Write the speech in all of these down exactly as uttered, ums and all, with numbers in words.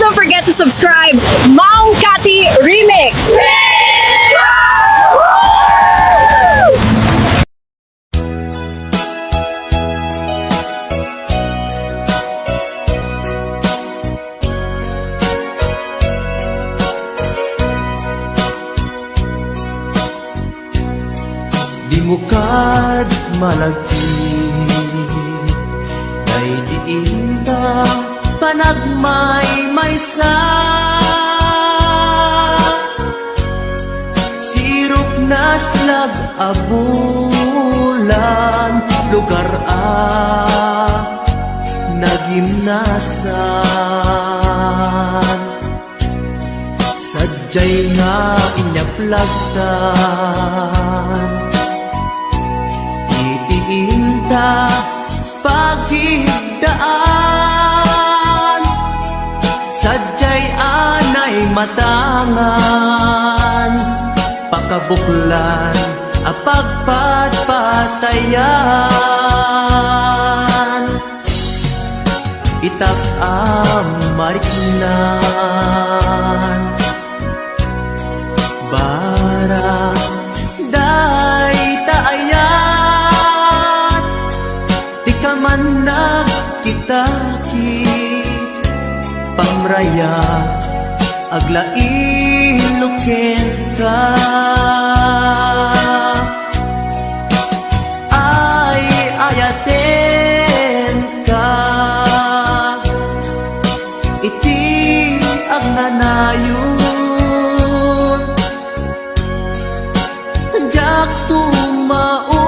Don't forget to subscribe, Mang Kati Remix! Di mo kad malagip, daydi inta panagmaymaysa. Sirok naslag a bulan, lugar a nagimnasan. Sadiay nga inyapplagtan iti inta pagidaan. Sadiay anay matangan, pakabuklan a pagpatpatayan. Itak a mariknan, barang dayta ayat, ti kaman nagkitaki, pamraya, aglailo kenka. Ay, ayatenka iti agnanayon. Diak tumauma,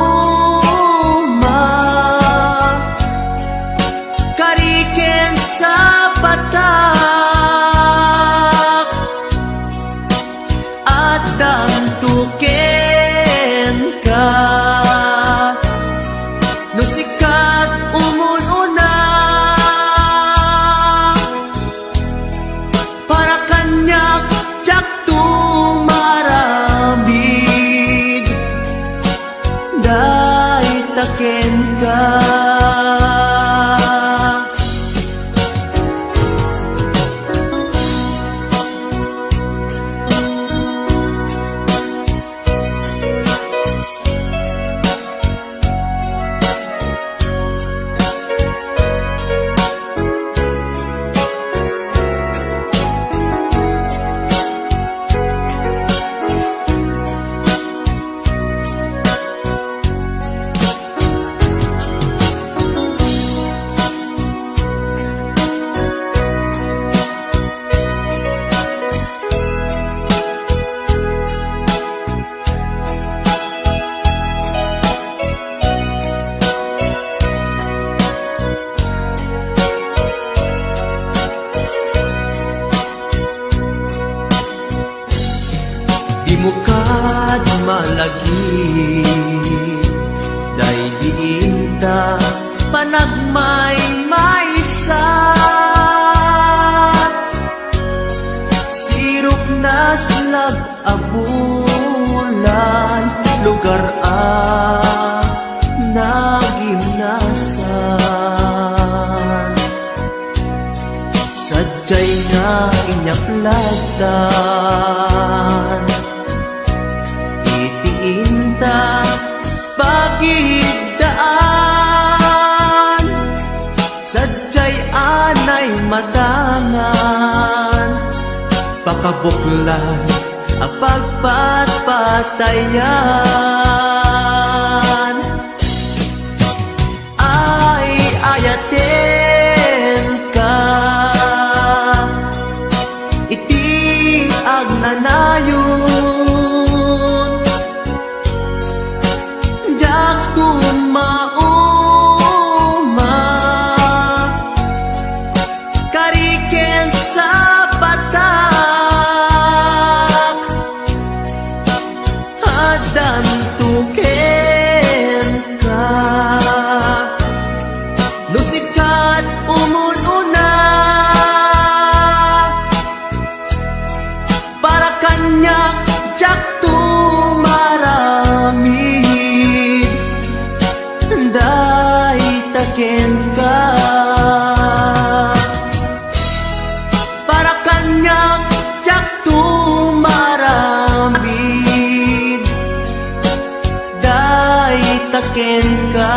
kari ken sapatak. Addanto kenka, no sikat umun-una. Para kaniak, diakto maaramid dayta kenka. Di mo kad malagip, daydi inta panagmaymaysa. Sirok naslag a bulan, lugar a nagimnasan. Sadiay nga inyaplatdan iti inta pagidaan. Sadiay anay matangan, pakabuklan a pagpatpatayan. Ay, ayatenka iti agnanayon. Diakto mauma, kari ken sapatak. Addanto kenka.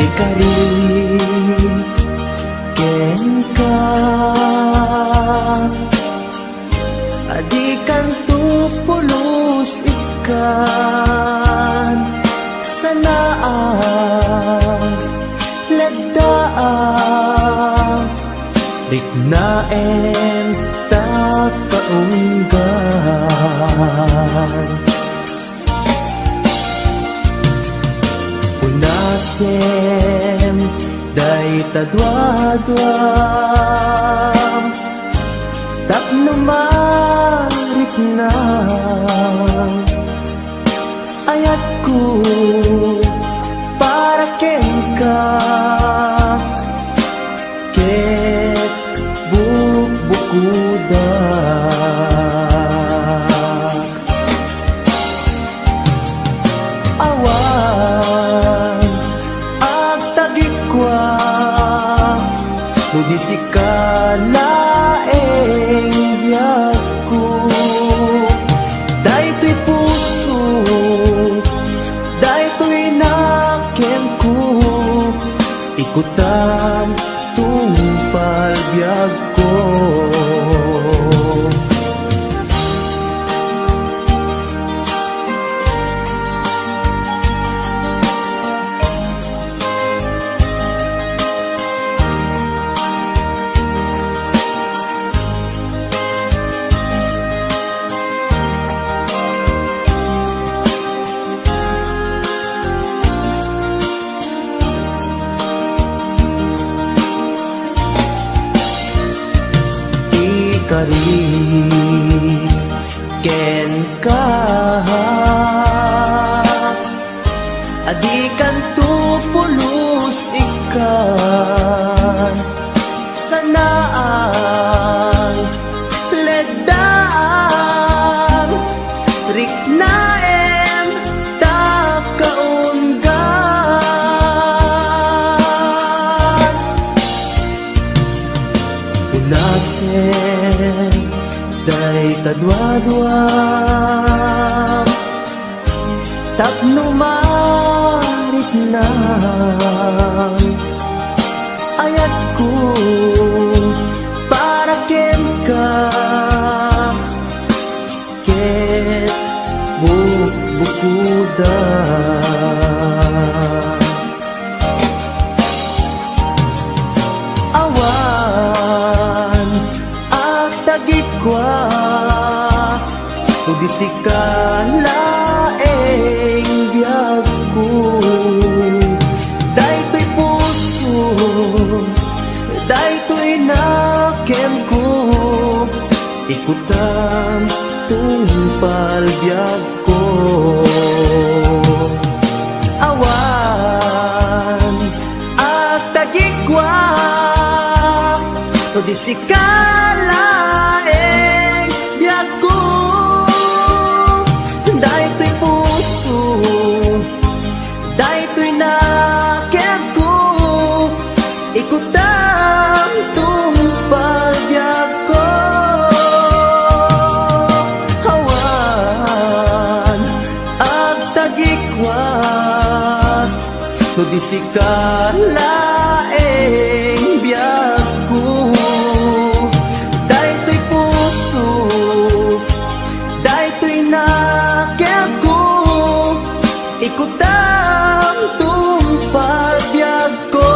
Ikari kenka, a dikanto pulos ikkan. Sanaak, leddaak, riknaem ta kaunggan. Unasem dayta duaduam tapno marikna. Ayatko para kenka ket bukbukodak. Awan agtagikua no di sika laeng biagko. Daytoy puso, daytoy nakenko, ikutam tungpal biagko. Ikari kenka, a dikanto pulos ikkan. Sanaak, leddaak, riknaem ta kaunggan. Unasem dayta duaduam tapno marikna. Ayatko para kenka ket bukbukodak. Awan agtagikua no di sika laeng biagko. Daytoy puso, daytoy nakenko, ikutam tungpal biagko. Awan agtagikua no di sika laeng biagko. Daytoy puso, daytoy nakenko, ikutam tungpal biagko. Awan agtagikua no di sika laeng biagko. Daytoy puso, daytoy nakenko, ikutam tungpal biagko.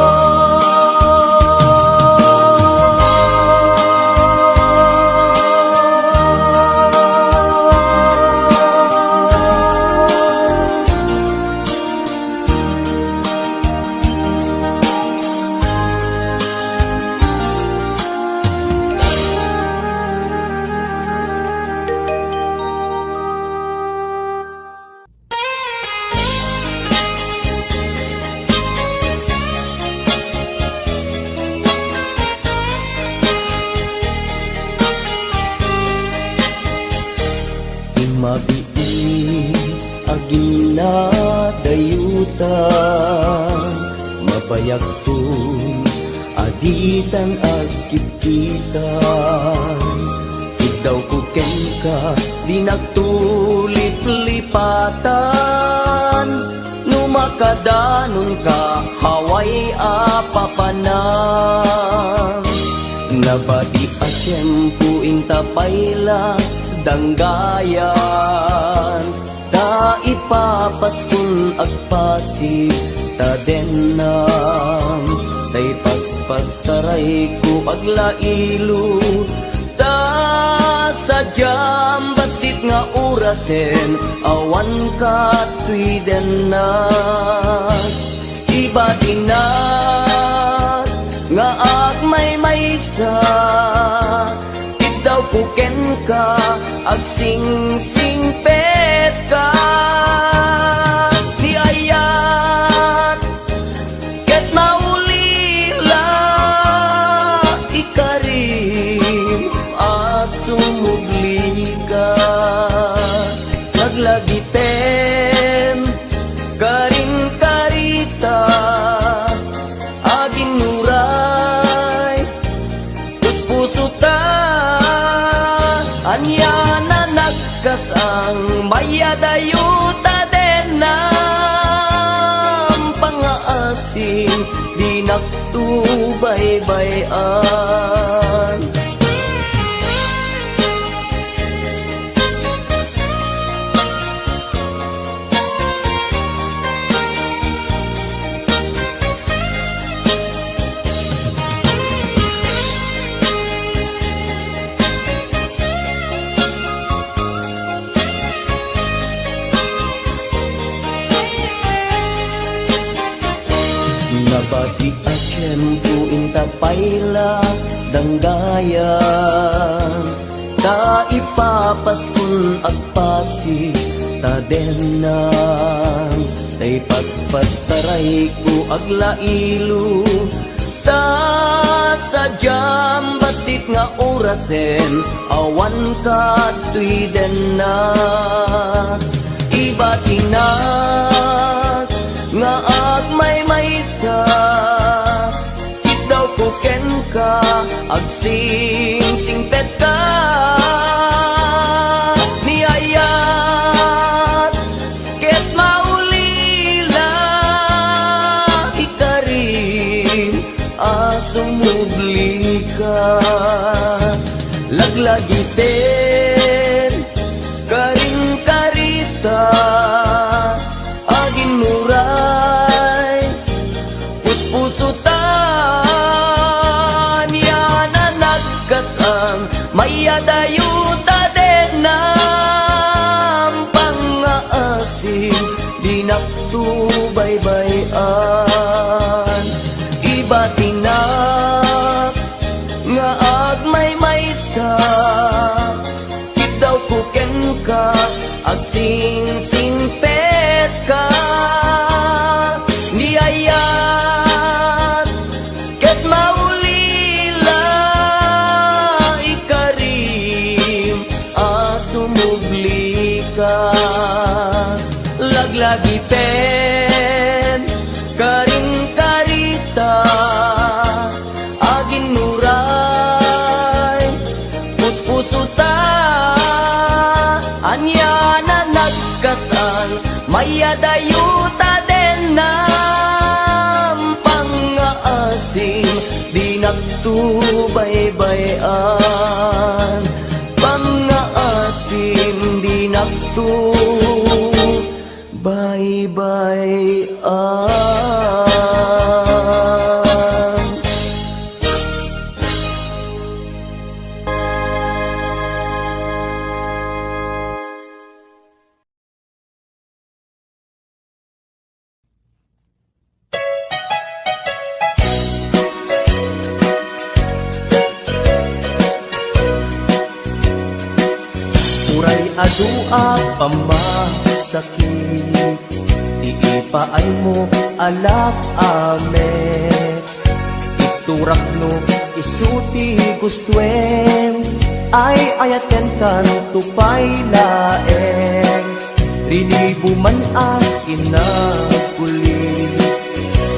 Ta mabayagton a ditan agkitkitan, iddawko kenka dinakto liplipatan. No makadanonka, awan a papanan. Nabati a tiempo inta pay la danggayan. Ta ipapaskon agpasig ta dennam, ta ipaspassarayko aglailo, ta sadiam bassit nga orasen awan katoy dennak. Ibatinak nga agmaymaysa, iddawko kenka, agsingsingpetka. Ni ayat ket maulila, ikarim a sumublika. Laglagipem, karin karita, aginnuray, puspuso ta, ania na nagkasang, mayadayo ta dennam pangngaasim, dinakto baybay-an. Nabati a tiempo inta pay la danggayan, ta ipapaskon agpasig ta dennam, ta ipaspassarayko aglailo, ta sadiam bassit nga orasen awan katoy dennak. Ibatinak nga agmaymaysa, iddawko kenka, agsingsingpetka. Ni ayat ket maulila, ikarim a sumublika. Laglagipem, karin karita, aginnuray, puspuso ta, ania na nagkasang, mayadayo ta dennam pangngaasim, dinakto baybay-an. Ibatinak nga agmaymaysa, iddawko kenka, agsingsingpetka. Ni ayat ket maulila, ikarim a sumublika. Laglagipen, karin karita, aginnuray, puspuso ta, ania na nagkasang, mayadayo ta dennam pangngaasim, dinakto baybay-an. Pangngaasim, dinakto baybay-an. Uray adu a pammasakit, ti ipaaymo a lak-amek. Iturakno isu ti gustoem, ay-ayatenkanto pay laeng. Rinibo man a kinaguli,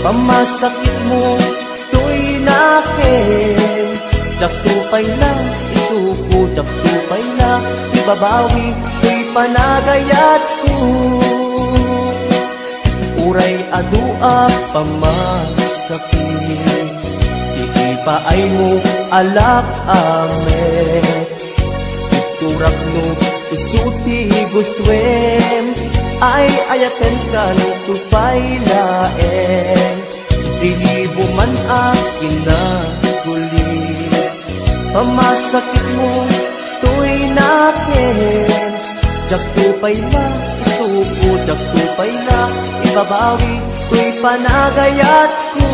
Masakitmo toy nakem, diakto pay la isuko, diakto pay la ibabawi toy panagayatko. Uray adu a pamasakit, ti ipaaymo, alak a met. Turakno isu ti gustoem, ay-ayatenkanto pay laeng. Rilibo man a kinaguli, pamasakitmo toy nakem, diakto pay la isuko, diakto pay la ibabawi toy panagayatko.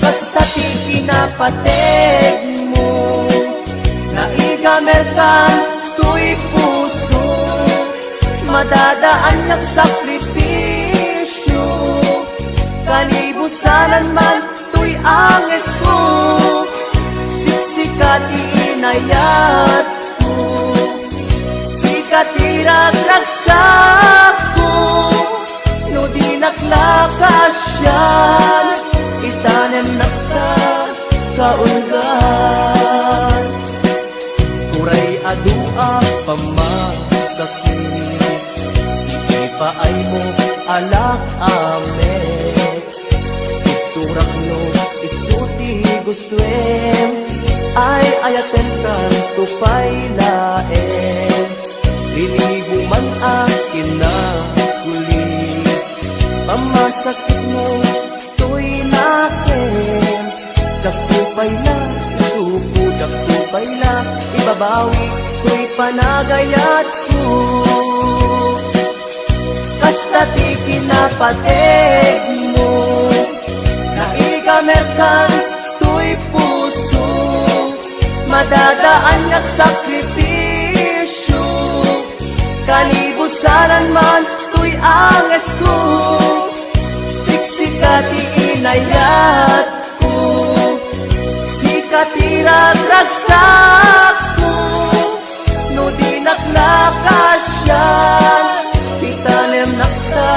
Basta ti kinapategmo, naigamerkan toy puso, madadaannak sakripisio, kanibusanan man toy angesko, siksika ti inayatko, sika ti ragragsakko, no dinak la kasian, itanemnak ta kaulgan. Uray adu a pamasakit, ti ipaaymo, alak a met. Turakno isu ti gustoem, ay-ayatenkanto pay laeng. Rinigo man a kinaguli, pamasakitmo toy nakem. Dakto pay la isuko, dakto pay la ibabawi toy panagayatko. Kasta ti kinapategmo, naigamerkan toy puso, madadaannak sakripisio, kanibusanan man toy angesko, siksika ti inayatko, sika ti ragragsakko, no dinak la kasian, itanemnak ta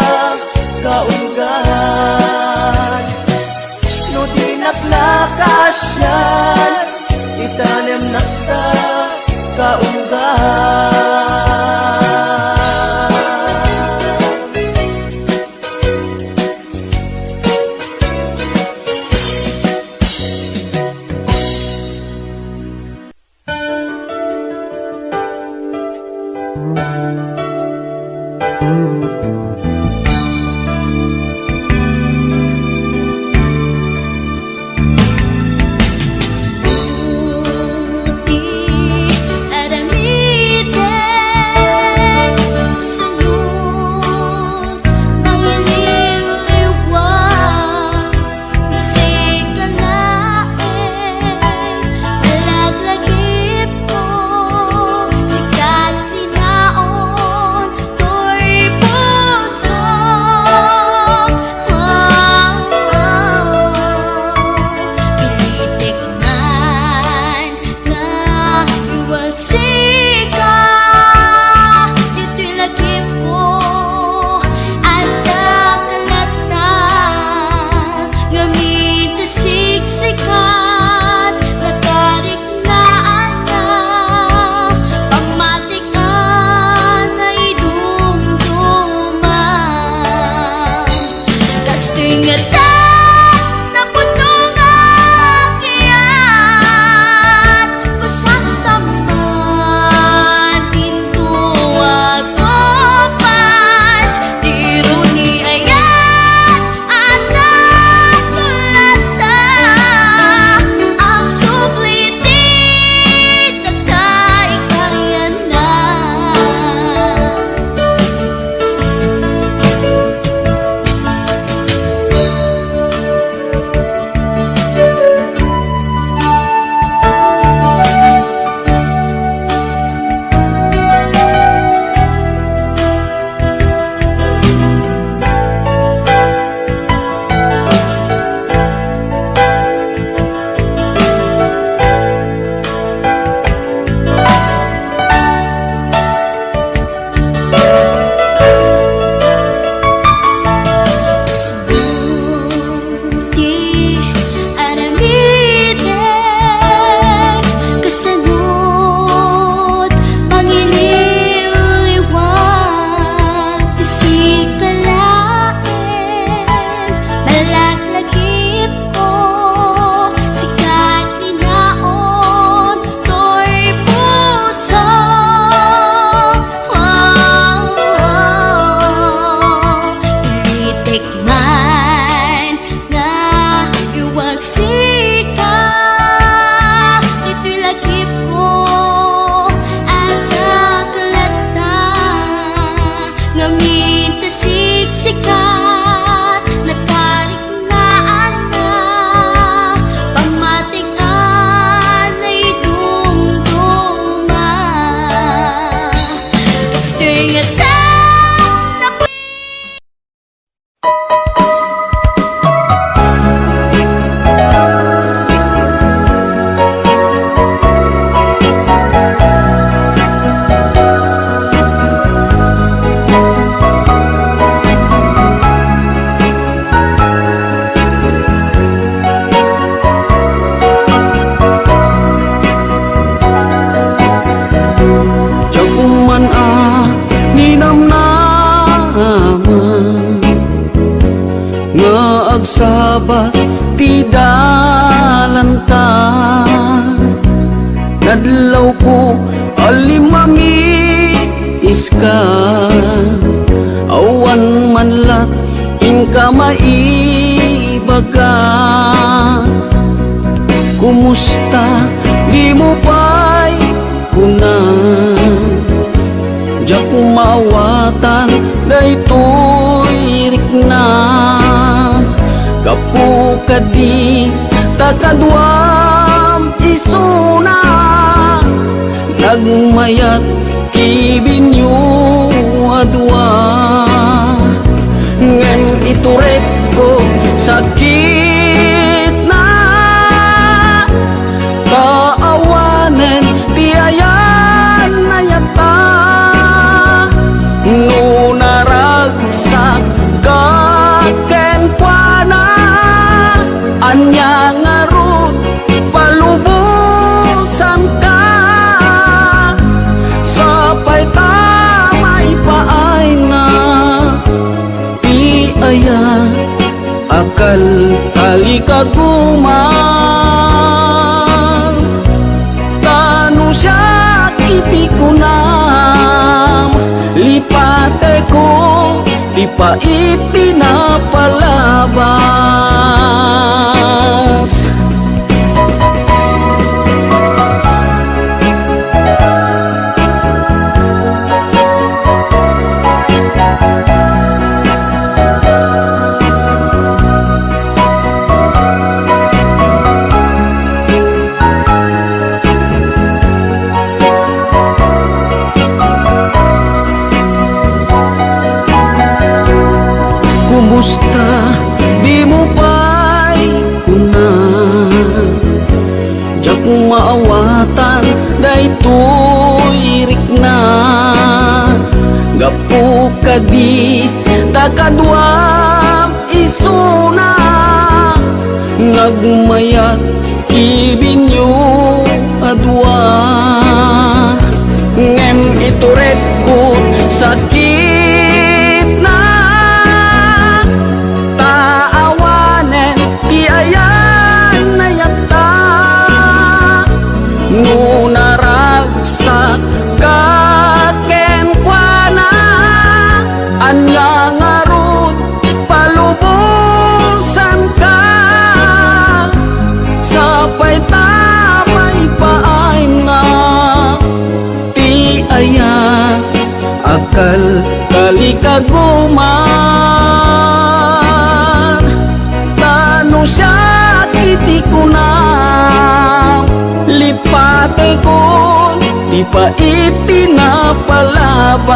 kaulgan. No dinak la kasian, itanemnak ta kaulgan. Nga iwag sika, ditoy lagipko, adda kalata, ngamin ta siksikat, nakariknaan na, pammatik a naidumduman. Kastoy ngata, napudno nga agyat, pasaktam man. ka, awan man lat inka maibaga. Kumusta, dimo pay kuna? Diak maawatan daytoy rikna. Gapu kadi ta kaduam isuna, nagmayat kibinyo a dua. Ngem iturekko sakitna, ta awanen ti ayan-ayatta. No naragsak ka kenkuana, ania ngarud palubosanka? Sapay ta maipaayna ti aya a kaltalikaguman. Ta no siak iti kunam, lipateko ti pait ti napalabas. Kumusta? Dimo pay kuna. Diak maawatan daytoy rikna. Gapu kadi ta kaduam isuna, nagmayat kibinyo a dua. Ngem iturekko sakitna, ta awanen ti ayan-ayatta. No naragsak ka kenkuana, ania ngarud palubosanka? Sapay ta maipaayna ti aya a kaltalikaguman. Ta no siak iti kunam, lipatekon ti pait ti napalabas.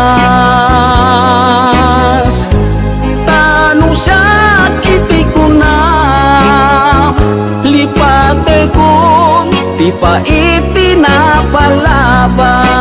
Ta no siak iti kunam, lipatekon ti pait ti napalabas.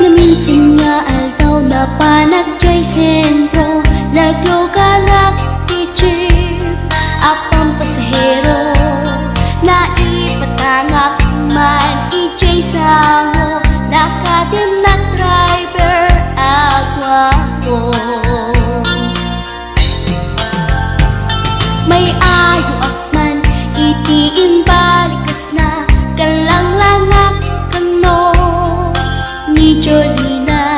Naminsan nga aldaw, napanak jay sentro, naglugarak ti jeep a pampasahero. Naipatangak man idiay sango, nakatimnak driver a guapo. May-ayoak man iti imbalikesna, kallanglangak kano ni Jolina.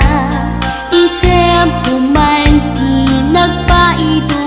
Isemko man ti nagpaido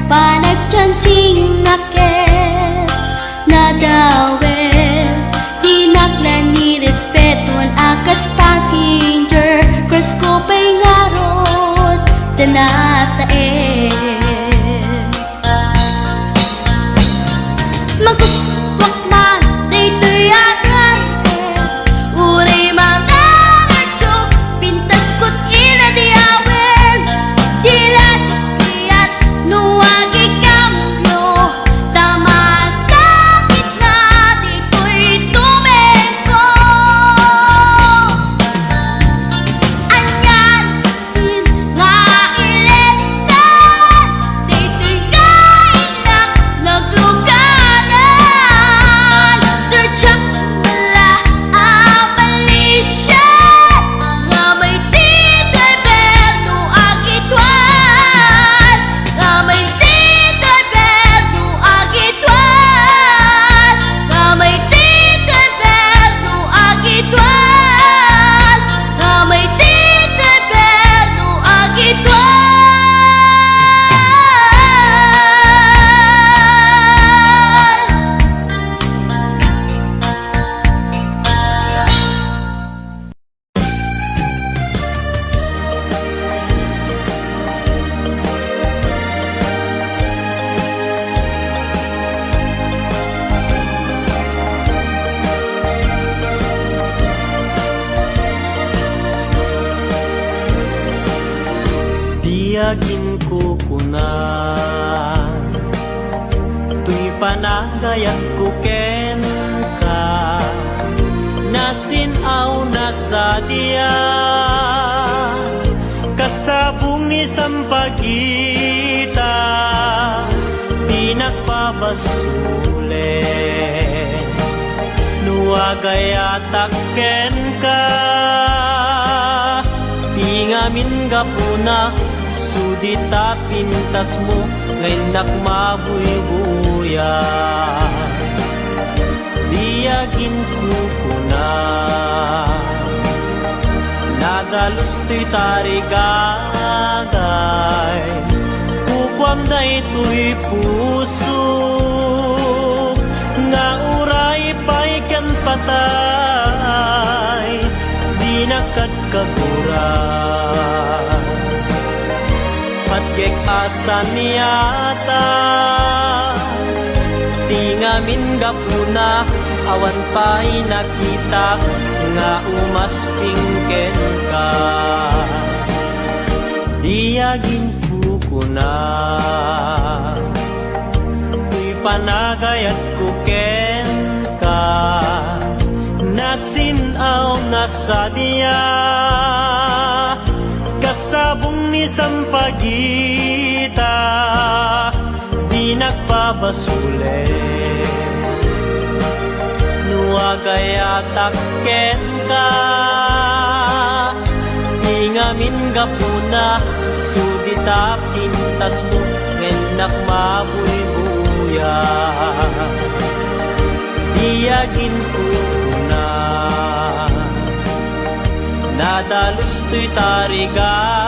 Panagchansingnak ket nadawel, dinak la ni respeton a kas passenger, crush ko pay ngarud ta nataen. Magustuak man daytoy a driver, uray mananadyo, pintas ko't inadiawen. Di la diak kayat no agikambio, ta masakit na ditoy tumengko. Anian nga iletna, ditoy nga innak nagluganan. Diak la abalisian, nga may ti driver no agituan, nga may ti driver no agituan, nga may ti driver no agituan, nga may ti driver no agituan. Di aginkukuna, toy panagayatko kenka, nasin-aw na sadiak, kasabong ni sampagita, dinak pabasolen. No agayatak kenka, ti ngamin gapuna, sudi ta pintasmo nga innak mabuybuyan. Di aginkukuna, nadalus toy tarigagay, kukuam daytoy puso nga uray pay ken patay, dinak kadkagura. Patgek a saniata, ti ngamin gapuna, awan pay nakitak nga umasping kenka. Di aginkukuna, toy panagayatko kenka, nasin-aw na sadiak, kasabong ni sampagita, dinak pabasolen. No agayatak kenka, ti ngamin gapuna, sudi ta pintasmo nga innak mabuybuyan. Di aginkukuna, nadalus toy tarigagay,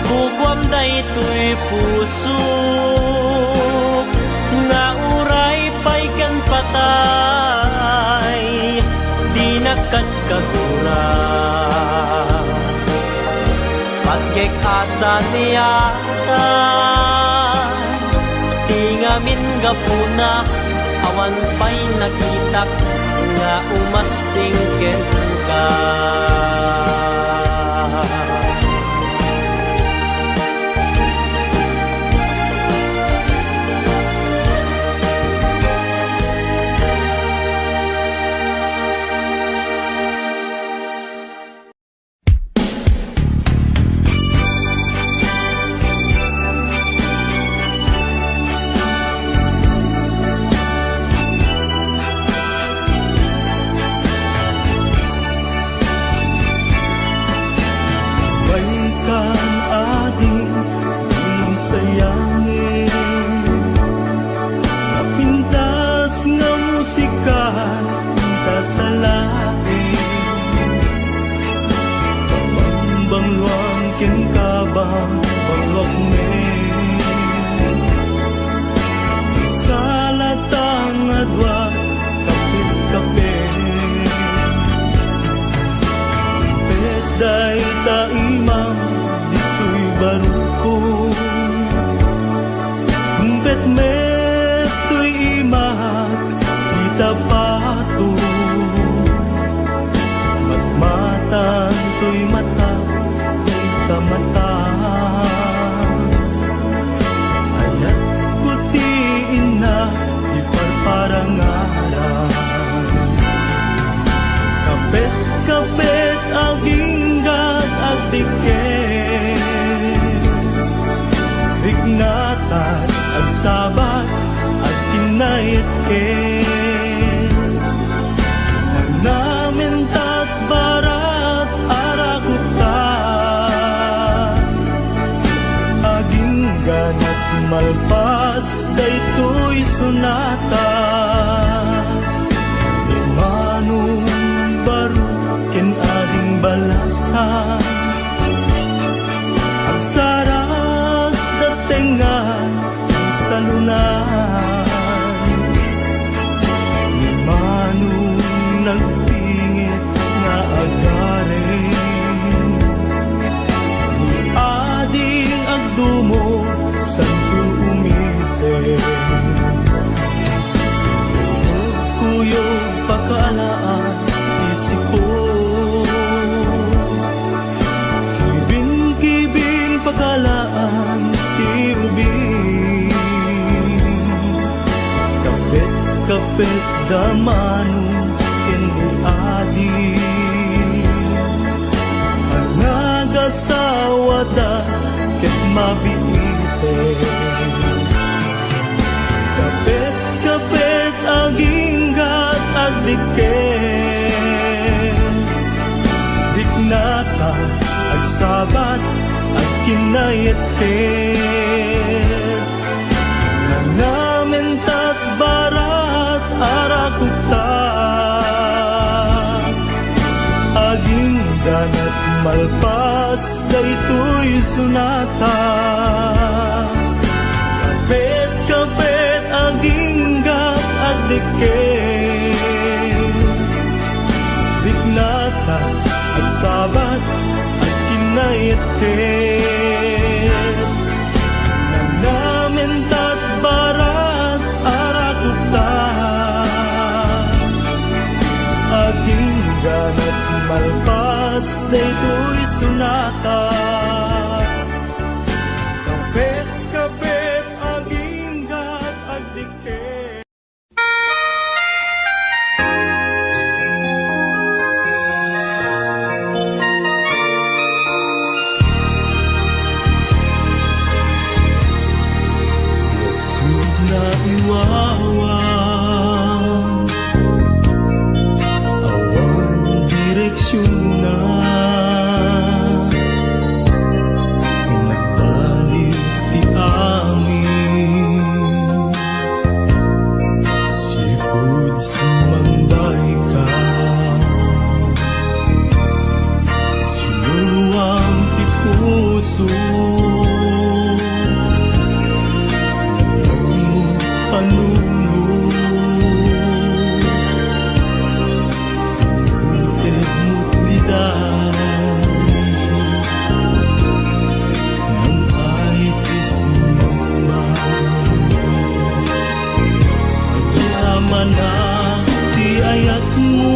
kukuam daytoy puso nga uray pay ken patay, dinak kadkagura. Patgek a saniata, ti ngamin gapuna, awan pay nakitak nga umasping kenka. Sabat, agkinnaetket. Nanamintat barat a rakutta. Agingganat malpas daytoy sonata. Ni Manong Baro ken Ading Balasan. Agsarag da tengnga ti salunay. Ni Manong nagpingit nga agarem. Ni Ading agdumog, santo umisem. Kuyog pakaalaan ti sipon. Kibin-kibin pakaalaan ti ubing. Kappet-kappet da Manong ken ni Adi. Anagasawada ket mabiiten. Kappet-kappet, aginggat, agdikket. Riknata, agsabat, agkinnaetket. Nanamintat barat a rakutta. Agingganat malpas daytoy sonata. Kappet-kappet, aginggat, agdikket. Riknata, agsabat, agkinnaetket. Nanamintat barat a rakutta. Agingganat malpas daytoy sonata. Kappet-kappet, aginggat, agdikket. Naiwawa, awan direksionna. Nagbalik ti amin. Sipud sumangbayka, sinuluam ti puso. Panunot. Utedmo ti daydi, nang ay ti sinumang. Agyamanak ti ayatmo,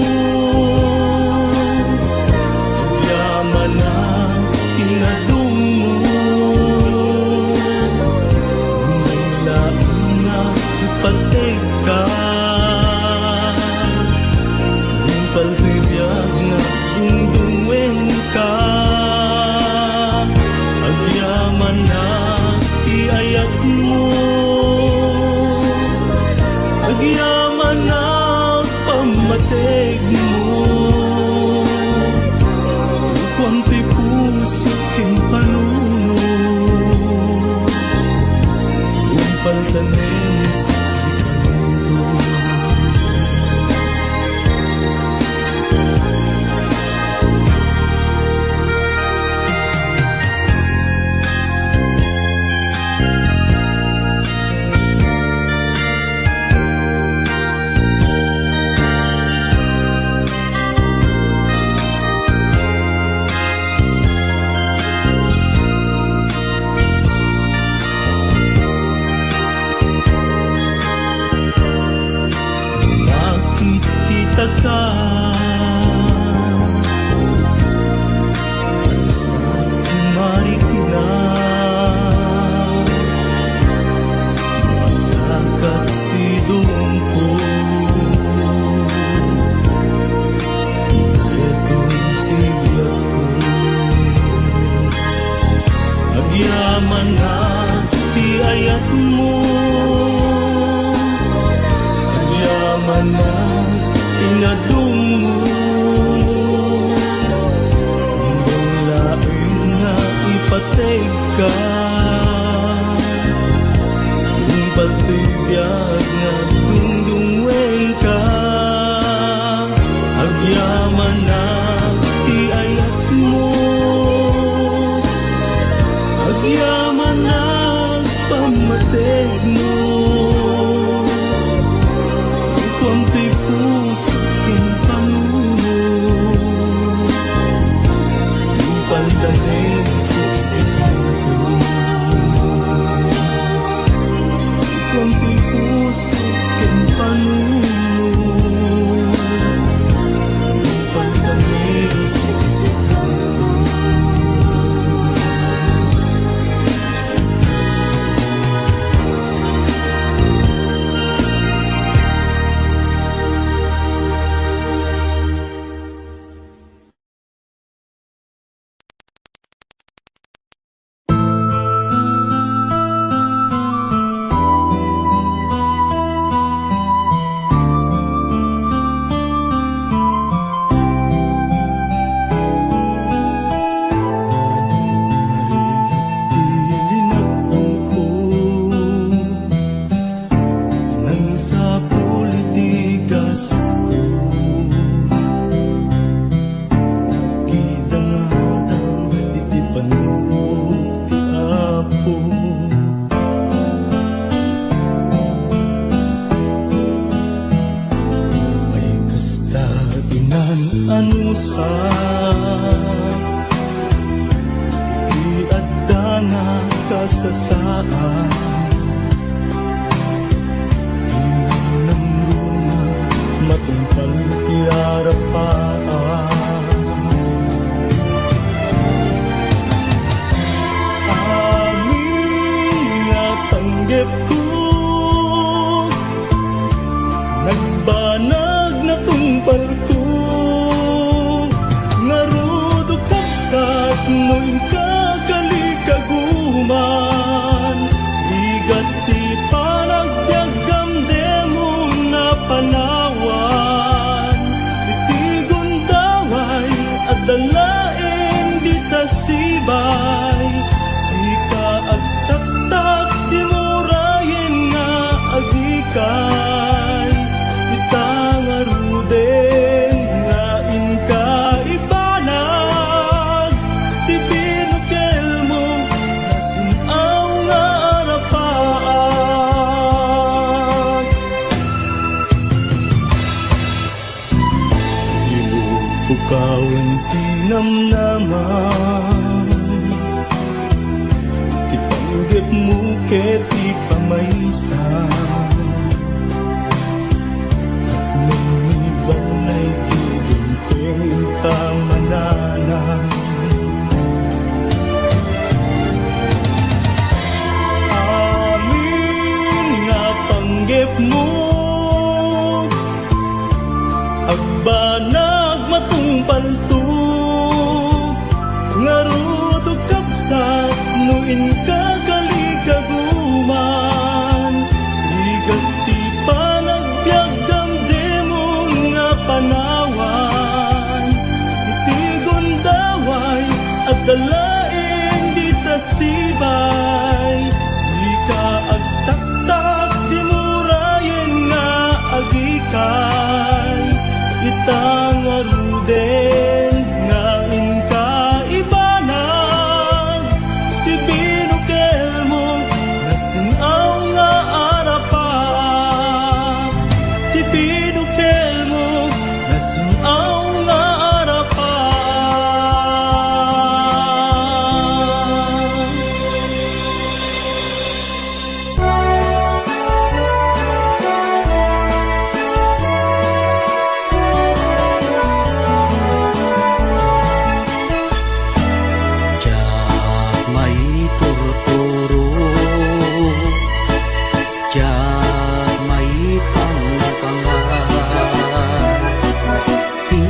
agyamanak ti nadummo. Umay laeng nga ipategka. Nupal ti biag nga agdungduenka. Agyamanak ti ayatmo. Agyamanak pammategmo. Kuan ti puso ken panunot. Nupal tanem siksikanto. Nakititaka. Sa kumarikna, malakat sidongko. Detoy ti biagko. Agyamanak ti ayatmo. ka. Tungpal toy biag nga agdungdungngoenka. Agyamanak ti ayatmo. Agyamanak pammategmo. Kuam toy puso ken panunot. Tungpal ta ni Jesucristo. Kuam toy puso ken panunot. Tungpal ta ni Jesucristo. Adu maringet ti linakbongko, nangsapul iti gasatko. Kita nga adal iti pannubbog ti Apo. Ay kasta dinan anusar, iti adda nga kasasaan. Dina nangruna matungpal ti arapaan. Amin nga panggepko, nagbanag natungpalko, ngarud, o kabsat, no inka kalikaguman, rigat ti panagbiagam, dimon a panawan. Iti gundaway, adda laeng dita sibay, dika agtaktak, di mo rayen nga agikay. Ita ngaruden nga inka ibanag, ti binukelmo, nasin-aw nga arapaak. Dimo pukawen ti namnamam, ti panggepmo ket ti pamaysa. Mangibalay ti dumpeng ta mananam. Amin nga panggepmo, agbanag matungpalto, ngarud, o kabsat, no inka kalikaguman, rigat ti panagbiagam, dimon nga panawan. Iti gundaway, adda laeng dita sibay, dika agtaktak, di mo rayen nga agikay. Ita ngaruden nga inka ibanag, ti binukelmo, nasin-aw nga arapaak. Ti binukelmo, nasin-aw nga arapaak. Diak maiturturo, diak maipangpangan. Ti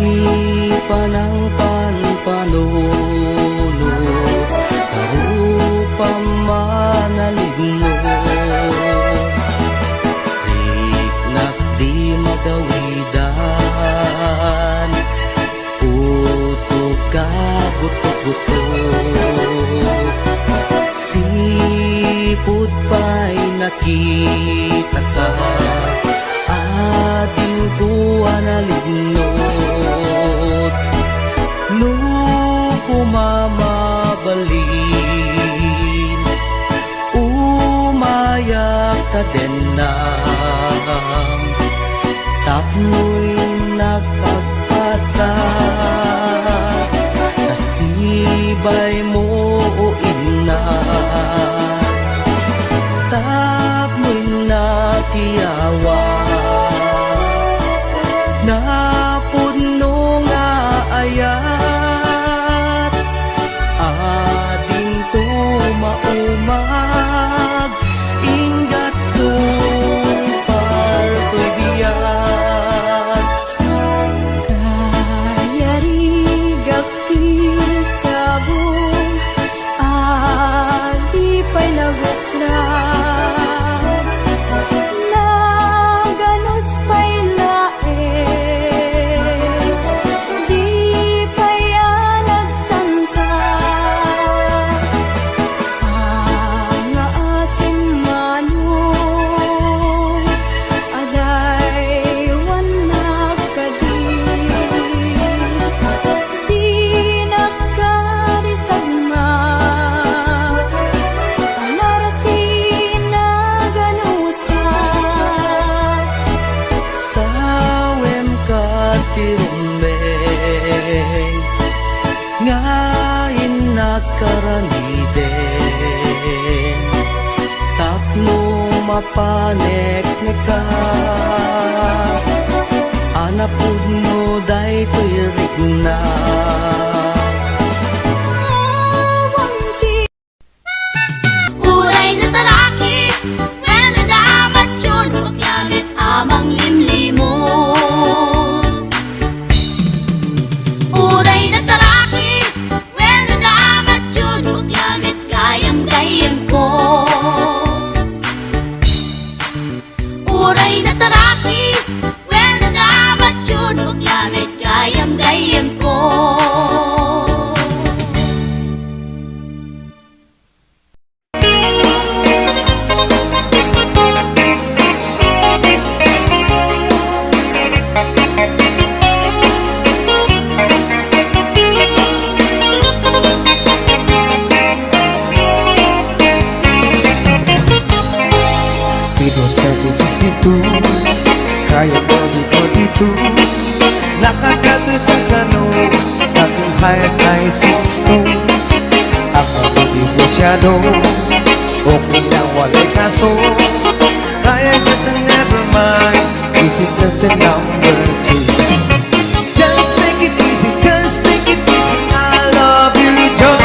panangpanpanunot, karu pammanalignut, riknak di magawidan, pusok a butok-butok. Pud pay nakitaka, adingko a nalinnos. No kumamabalin, umayak kadennam. Tapnoy nagpagpasa, nasibay mo o innas. Tapnoy nakiyawa, napudno nga ayat. Adinto maumag, inggat tungpal toy biag. Kayarigak ti sabong, a di pay nagutrag. Naganus pay la Di pay a nagsanta, nga asin manong, adaywannak kadi. Dinak karisagma, panarasin a ganusa. Sawem ka ti rumbeng nga innak karaniden, tapno mapanekneka a napudno daytoy rikna. Awan ti Uray nataraki, wen nadamagyo, no agyaman a manglimlimon. Uray nataraki, wen nadamagyo, no agyaman gayam-gayamko. Uray nataraki, wen nadamagyo, no agyaman gayam-gayamko. Pito, siyete, sixty-two. Kaya ko di ko dito. Nakakatusan ka, no? Aking high, high six, no? Ako di negosiado. Okay lang, walay kaso. Kaya just never mind. This is just a number two. Just take it easy, just take it easy. I love you, Joe.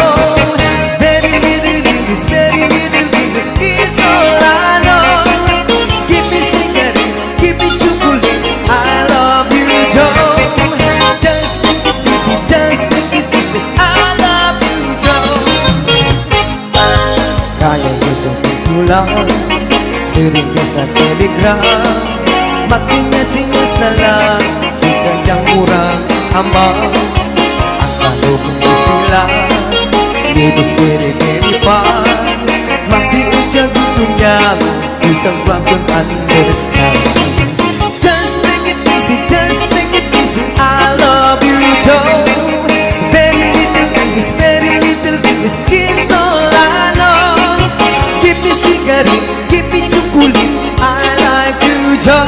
Very little English, very little English. It's all I know. Give me cigarette, give me chocolate. I love you, Joe. Just take it easy, just take it easy. I love you, Joe. Kaya Yusuf itulang, iring sa telegram. Magsinyas-sinyas na lang, sika yang murang ama. Ang kalubong ni sila, libos bere-bere pa. Magsiudyag itunyag, isang bangkon understand. Just take it easy, just take it easy. I love you, Joe. Very little English, very little English. It's all I know. Give me cigarette, give me chocolate. I like you, Joe.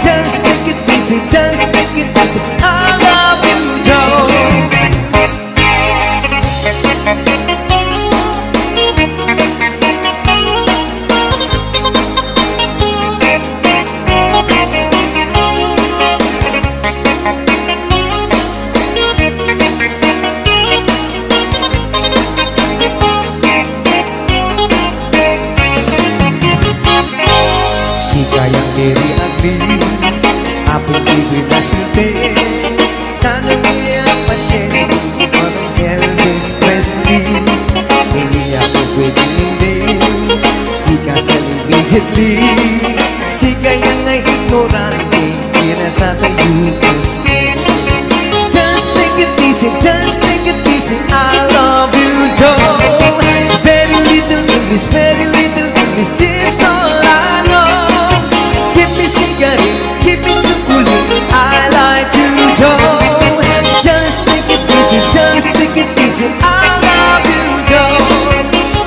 Just take it easy, just take it easy. I love you, Joe. Sika yang very ugly, apin di binasulti. Tanong niya pasyente, parang Elvis Presley. Hindi ako pwedeng hindi, di kasal immediately. Sika yang ay ignorante, pinatatayo kasi. Just take it easy, just take it easy. I love you, Joe. Very little This very little thing is this all I know. Give me cigarette, give me chocolate. I love you, Joe. Just take it easy, just take it easy. I love you, Joe.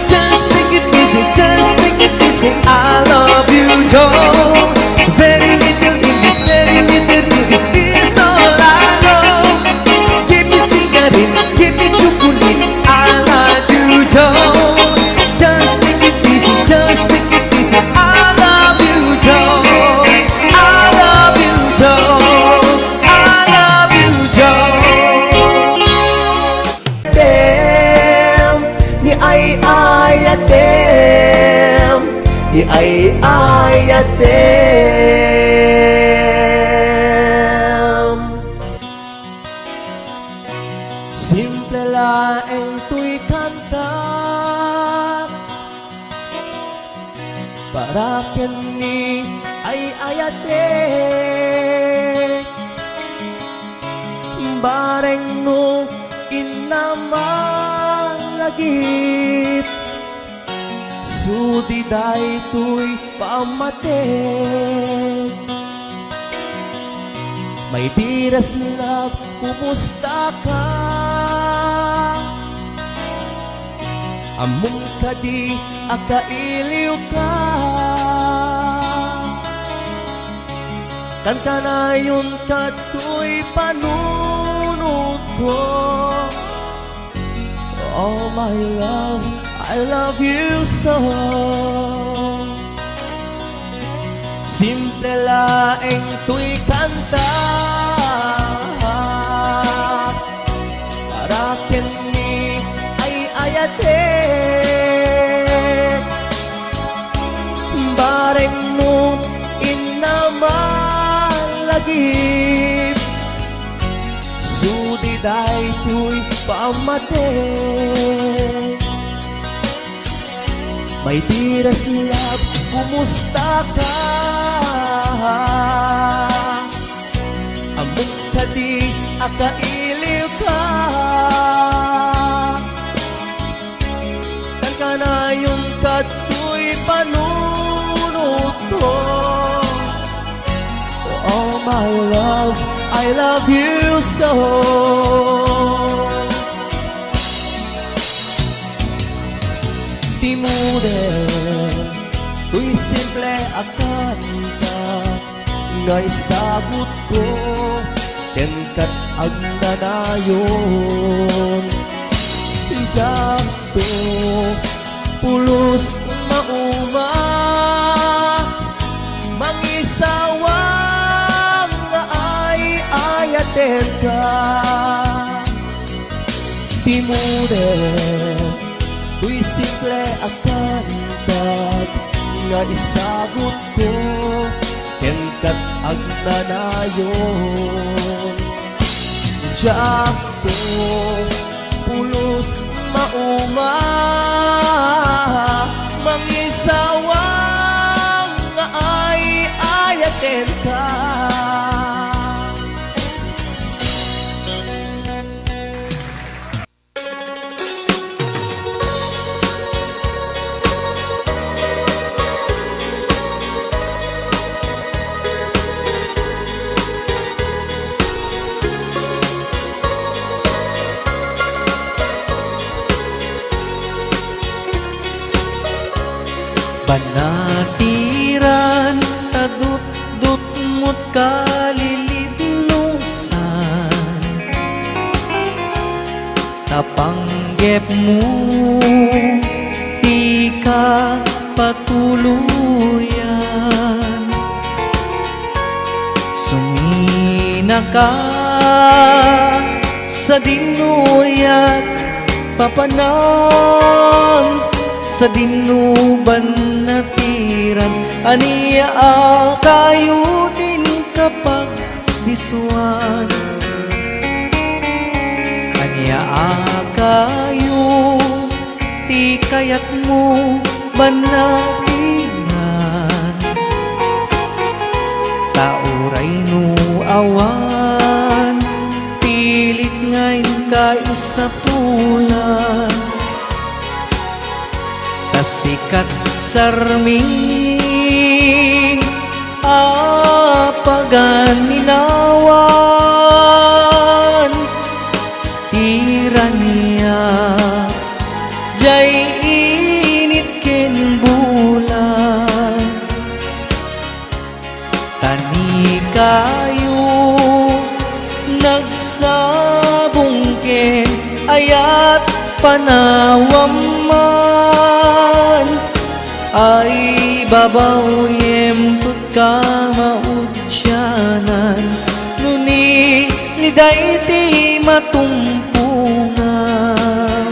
Just take it easy, just take it easy. I love you, Joe. Very little thing is, very little thing is this all I know. Give me cigarette, give me chocolate. I love you, Joe. Just take it easy, just take it easy. I love you, Joe. I love you, Joe. I love you, Joe. Dem, ni ay ay a dem, ni ay ay a dem. Simple laeng toy kanta, para ken ni ay ay a dem. Bareng no inna malagip, sudi daytoy pammatik. My dearest love, kumusta ka? Ammom kadi a kailiwka? Kankanayon kadtoy panunotko. Oh, my love, I love you so. Simple laeng toy kanta, para ken ni ay ay a dem. Bareng no inna malagip, sudi daytoy pammatik. My dearest love, kumusta ka? Ammom kadi a kailiwka? Kankanayon kadtoy panunotko. Oh, my love, I love you so. Timude, toy simple a kanta nga isagutko, ken ket agnanayon. Diakto pulos mauma, mangisawang nga ay-ayatenka. Timude, toy simple a kanta nga isagutko, ken ket agnanayon. Diakto pulos mauma, mangisawang nga ay-ayatenka. Banatiran, tadutdutmot kalilibnosan. Ta panggepmo ti kapatuloyan. Suminaka sadin no uyat, papanan sadin no bannatiran. Ania a kayo ti kapag disuan. Ania a kayo ti kayatmo bannatiran? Ta uray no awan, pilit nga inka isapulan. Ta sik Sarming a paganinawan ti rania, jay init ken bulan. Ta ni kayo nagsabong ken ayat panawam man, ay babawem ket kamaudianan, no ni, ni daytoy matumpongan.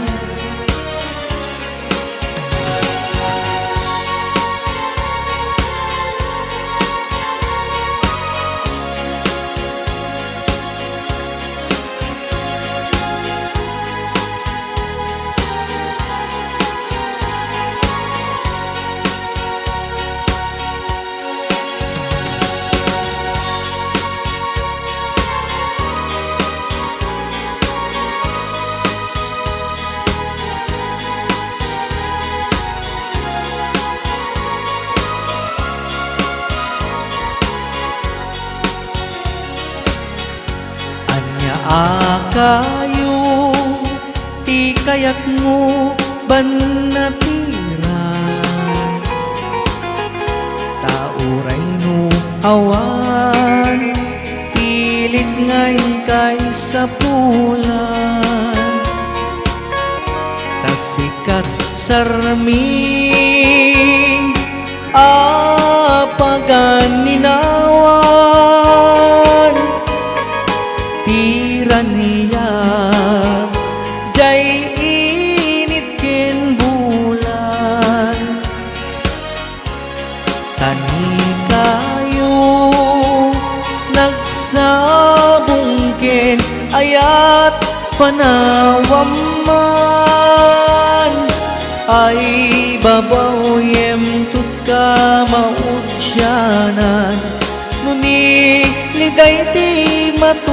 Ania a kayo ti kayatmo, bannatiran? Ta uray no awan, pilit nga inkay sapulan. Ta sika, sarming a paganinawan ti rania, jay init ken bulan. Ta ni kayo nagsabong ken ayat panawam man, ay babawem ket kamaudianan, no ni, ni daytoy matu-